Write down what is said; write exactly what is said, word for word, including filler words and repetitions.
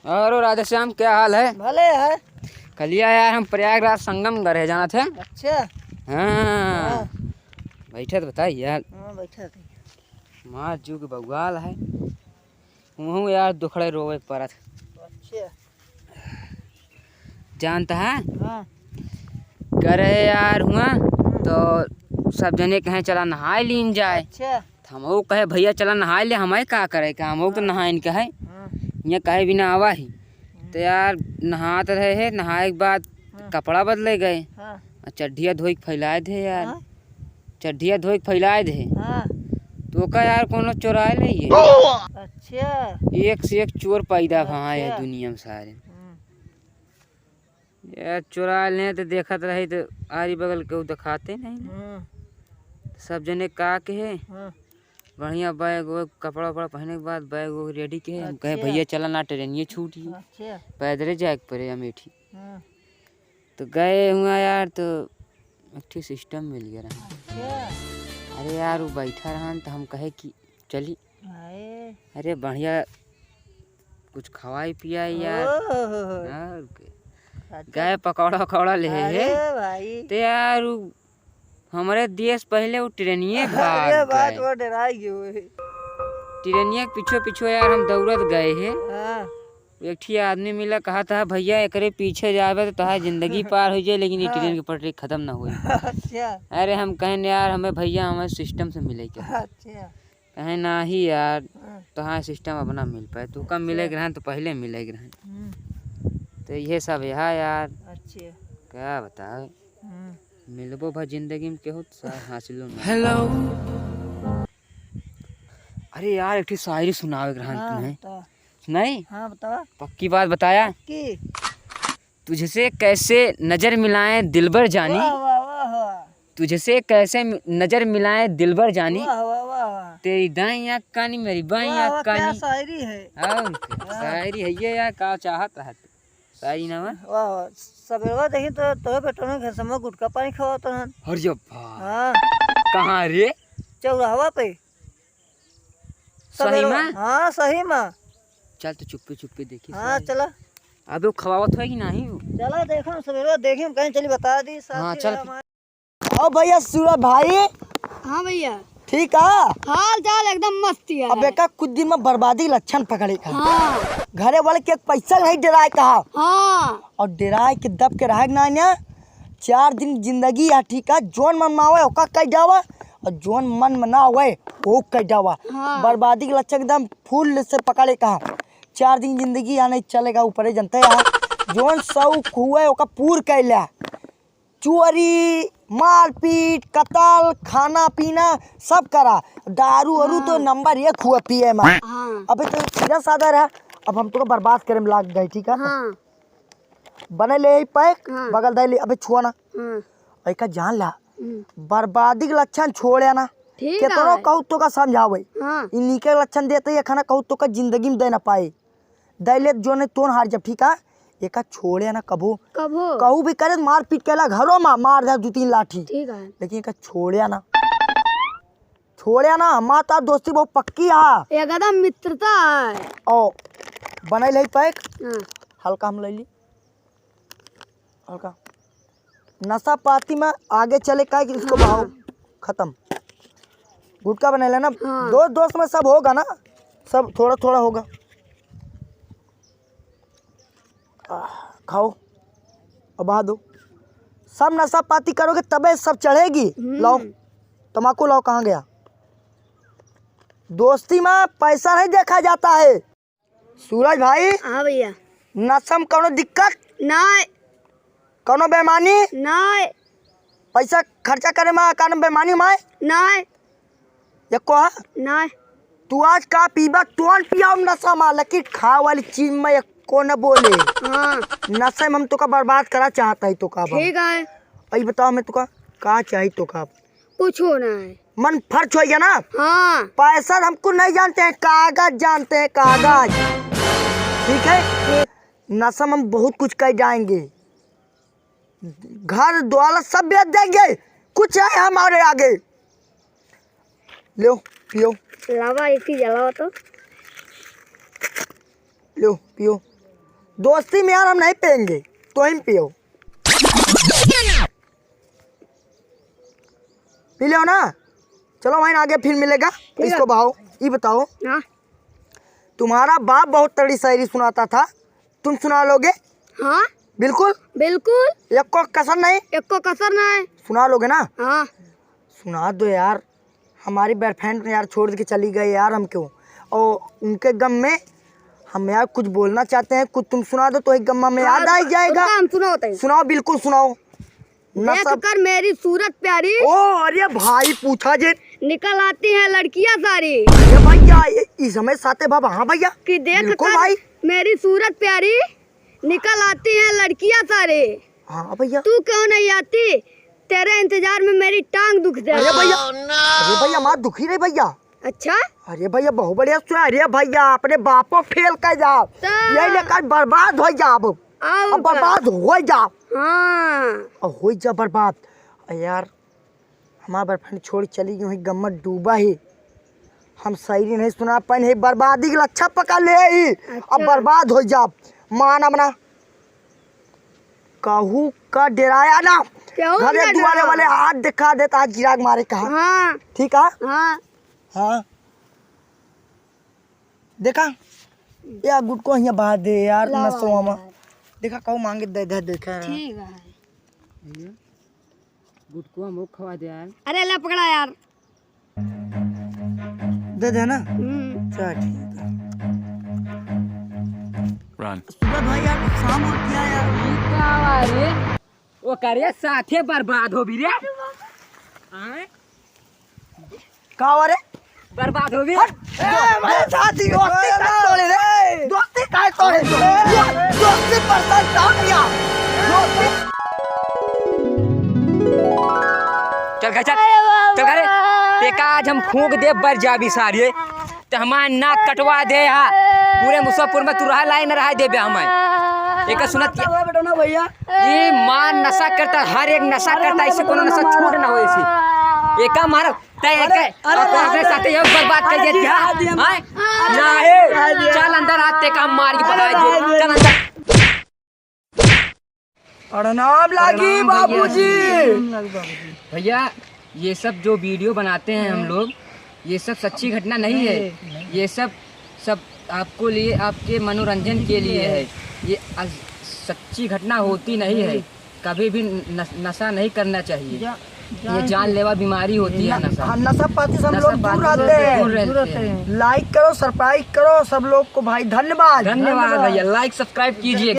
अरे राधेश्याम, क्या हाल है? भले है। कलिया यार, हम प्रयागराज संगम गए रहे, जाना थे। अच्छा। हाँ। हाँ। बैठा तो बताई यार। हाँ, बैठा थे। मार जू के बउआल है। उहूँ यार दुखड़े रोवे के परत। अच्छा। जानता है? हाँ। करे यार हुआ, तो सब जने कहे चला नहाए लीन जाए। अच्छा। तो हमहू कहे भैया चला नहाए ले, हमें का करे का, हमहू तो हाँ। नहाइन कहे। हाँ। ये कहे बिना आवा ही। हम्म। तो यार नहात रहे है, नहाए के बाद हाँ। कपड़ा बदले गए। हाँ। और चड्ढिया धोई के फैलाए दे यार। हाँ। चड्ढिया धोई के फैलाए दे। हाँ। तो का यार कोनो चोराए ले ये। अच्छा। एक से एक चोर पैदा भा है अच्छा। दुनिया में सारे। हम्म। यार चोरा ले तो देखत रही तो आरी बगल केहू देखाते नहीं ना। हम्म। सब जने का के है। हम्म। बढ़िया बैग वैग, कपड़ा उपड़ा पहने के बाद बैग वैग रेडी के है। हम कहे अच्छा। भैया चला ना, ट्रेनिये छूट गई। अच्छा। पैदले जाए के पड़े अमेठी। हम्म। तो गए हुआ यार, तो एक ठे सिस्टम मिल गया रहा। अच्छा। अरे यार, वो बैठा रहन तो हम कहे कि चली। हाय। अरे बढ़िया कुछ खवाई पियाई यार। ओहो। और के। अच्छा। गए पकौड़ा वकौड़ा ले हे। अरे भाई। तो यार, वो हमरे देश पहले वो ट्रेनिये भाग अरे बात गए। वो डराई गयो है। ट्रेनिये के पीछे पीछे यार हम दौड़त गए हे। हाँ। एक ठे आदमी मिला, कहा था, "भैया, एकरे पीछे जाबे तो तोहार जिंदगी पार हो जाए, लेकिन ये हाँ। ट्रेन के पटरी खत्म ना होई।" अच्छा। अरे हम कहन, "यार, हमें भैया, हमें सिस्टम से मिले के।" अच्छा। कहे, "नाही यार, हाँ। तोहार सिस्टम अब ना मिल पाए, तू कब अच्छा। मिले के रहन तो पहले मिले के रहन।" हम्म। तो ये सब यहाँ यार, अच्छा। क्या बताओ, हम्म। मिलबो भा जिंदगी में केहू तो सा-, हासिलो ना। हेलो। अरे यार, एक ठे शायरी सुनावे के रहन हाँ, तुम्हें। बताओ। नहीं? हाँ, बताओ। पक्की बात बताया? पक्की। तुझसे कैसे नजर मिलाएं दिलबर जानी। वाह, वाह, वाह, वाह। तुझसे कैसे मि-, नजर मिलाएं दिलबर जानी। वाह, वाह, वाह, वाह। तेरी दाईं आँख कानी, मेरी बाईं वाह, आँख वाह, क्या कानी। शायरी है। और क्या? वाह। शायरी है ये यार, का चाहत है तू? शायरी ना बा? वाह, वाह। सबेरवा देखी तो तोहे बेटवा घर से गुटखा पानी खवात रहन। अरे बाप। हाँ। कहाँ रे? चौराहवा पे। सही सबेरवा में? हाँ, सही में। चल तो चुप्पे चुप्पे देखी हाँ, सही। चला। अबे वो खवावत है कि नहीं वो? चला देखो, सबेरवा देखी, हम कहीं चली बता दी, साथ हाँ, ही चल। रहा हमारे। ओ भैया सूरज भाई। हाँ भैया। ठीक है? हाल चाल एकदम मस्त है। अब एका कुछ दिन में बर्बादी के लक्षण पकड़े का। हाँ। घरे वाले के एक पैसा नहीं डराए कहा। हाँ। और डराए के दब के रहे ना, ना। चार दिन जिंदगी है, ठीक है? जोन मन में आवे, ओका कह जावा, और जोन मन में ना आवे, वो कह जावा। हाँ। बर्बादी के लक्षण एकदम फुल से पकड़े कहा। चार दिन जिंदगी या नहीं चलेगा, ऊपरे जनते हैं। जोन शौक हुए, ओका पूर कैला। चोरी, मारपीट, कतल, खाना पीना सब करा। दारू वारू तो हाँ। नंबर एक हुआ पिए में। हाँ। अबे तो सीधा साधा रहा, अब हम तोका बर्बाद करे में लाग गए, ठीक है? हाँ। बने ले ही पैक, हाँ। बगल दे ले, अबे छुआ ना। हाँ। एका जान ला, हम्म। बर्बादी के लक्षण छोड़े ना। ठीक केतनो है। कहू तोका समझावे। हाँ। ई नीके लक्षण देते, ये खाना कहू तोका जिंदगी में दे ना पाए। दैले जोने तोन हार जब, ठीक है? एका छोड़े ना कभो। कभो। कहू भी करे मारपीट कैला घरों में, मार दे दू तीन लाठी। ठीक है। लेकिन एका छोड़े ना। छोड़े ना, हमार तार दोस्ती बहुत पक्की है। एकदम मित्रता है। ओ, बनाई ले पैक। हाँ। हल्का हम ले ली। हल्का। नशा पाती में आगे चले का कि इसको हाँ। बहाओ। खत्म। गुटखा बना लेना। हाँ। दोस्त दोस्त में सब होगा ना, सब थोड़ा थोड़ा होगा। आह, खाओ, अब बहा दो। सब नशा पाती करोगे तबे सब चढ़ेगी। हम्म। लाओ, तमाकू लाओ, कहाँ गया? दोस्ती में पैसा नहीं देखा जाता है। सूरज भाई। हाँ भैया। नशा में कौनो दिक्कत? नहीं। कौनो बेमानी? नहीं। पैसा खर्चा करे में कौनो बेमानी माय? नहीं। ये कहा? नहीं। तू आज का पीबा, तोन पियाओ नशा में, लेकिन खा वाली चीज में एको न बोले। हाँ। नशे में हम तोका बर्बाद करा चाहता है तोका अब। ठीक है। अई बताओ, मैं तोका का चाही तोका अब? कुछो ना है। मन फर्च हो गया ना? हाँ। पैसा हमको नहीं जानते हैं, कागज जानते हैं, कागज। ठीक है? ठीक। नशा में हम बहुत कुछ कर जाएंगे, घर द्वाला सब बेच देंगे, कुछ है हमारे आगे। लो, पियो। लावा, एक चीज लावा तो। लो, पियो। दोस्ती में यार हम नहीं पिएंगे, तो ही पियो। पी लो ना, चलो भाई, आगे फिर मिलेगा। ठीक है। इसको बहाओ, ये बताओ। हाँ। तुम्हारा बाप बहुत तगड़ी शायरी सुनाता था, तुम सुना लोगे? हाँ। बिल्कुल? बिल्कुल। एको कसर नहीं? एको कसर नहीं। सुना लोगे ना? हाँ। सुना दो यार, हमारी बॉयफ्रेंड यार छोड़ के चली गई यार हमको, और उनके गम में हम यार कुछ बोलना चाहते हैं, कुछ तुम सुना दो तो एक गम में याद आ ही जाएगा। रुको, हम सुनाओ तई। सुनाओ, बिल्कुल सुनाओ। ना देख सब कर मेरी सूरत प्यारी। ओ, अरे भाई, पूछा जे। निकल आती हैं लड़कियां सारी। अरे भैया, ये, इस समय साथे बाबा, हाँ भैया। कि देख बिल्कुल कर भाई। मेरी सूरत प्यारी, निकल आती हैं लड़कियां सारी। हाँ भैया। तू क्यों नहीं आती? तेरे इंतजार में मेरी टांग दुख जाए। अरे भैया, अरे भैया, माँ दुखी रही भैया। अच्छा? अरे भैया, बहुत बढ़िया सुना। अरे भैया, अपने बापो फेल कर जाओ। तो यही लेकर बर्बाद हो जाओ। आओ अब का? बर्बाद हो जाओ। हाँ। अब हो जा बर्बाद। अरे यार, हमार बॉयफ्रेंड छोड़ चली गई, वहीं गम्मत डूबा ही। हम शायरी नहीं सुना पाइन, ही बर्बादी के लच्छा पका ले ही। अच्छा। अब बर्बाद हो जाओ। मान अपना कहू का डेराया ना। कहू घरे ना दुआरे डेराया। वाले हाथ दिखा देता, आज गिराक मारे कहा। हाँ। ठीक है? हाँ। हाँ। देखा? या गुटको हिया बाहर दे यार, लावा नसवा में। यार। देखा, कहू मांगे दे दे, देखा। ठीक है। गुटको हमको खवा दे यार। अरे, ले पकड़ा यार। दे दे ना। हम्म। चल, ठीक है। Run। सुबह भाई यार, शाम हो गया यार। ई का हुआ रे? ओकरे साथे बर्बाद होबी रे। आय? का हुआ रे? बर्बाद होबी। हट। ए, मेरे साथी, दोस्ती का तोड़े रे। दोस्ती का तोड़े? दोस्ती पर सट्टा किया। दोस्ती चल घर चल। अरे बाबा। चल घरे। तेका आज हम फूंक दे बर जाबी सारे। ते हमार नाक कटवा दे हा। पूरे मुजफ्फरपुर में तू रहा लाए न रहा देबे हमें। एका सुनत क्या? बेटा ना भैया। ई मार नशा करता, हर एक नशा करता, ऐसे कोनो नशा छूट ना हो ऐसी। एका मारो, ते अरे, एके, अरे, और अपने साथे ये बर्बाद कर देती है। हाँ? ना है। चल अंदर आ, तेका मार के भगा दे। चल अंदर। प्रणाम लागी प्रणाम भैया। बाबूजी। भैया, ये सब जो वीडियो बनाते हैं हम लोग, ये सब सच्ची घटना नहीं है। नहीं, नहीं। ये सब, सब आपको लिए, आपके मनोरंजन के लिए है। ये अस-, सच्ची घटना होती नहीं है। कभी भी न-, नशा नहीं करना चाहिए। जा-, ये जान जानलेवा बीमारी होती है न-, नशा। हाँ, नशा पाती से हम नशा लोग दूर पाती से रहते हैं। दूर रहते हैं। Like करो, subscribe करो सब लोग को भाई, धन्यवाद। धन्यवाद भैया, like subscribe कीजिए।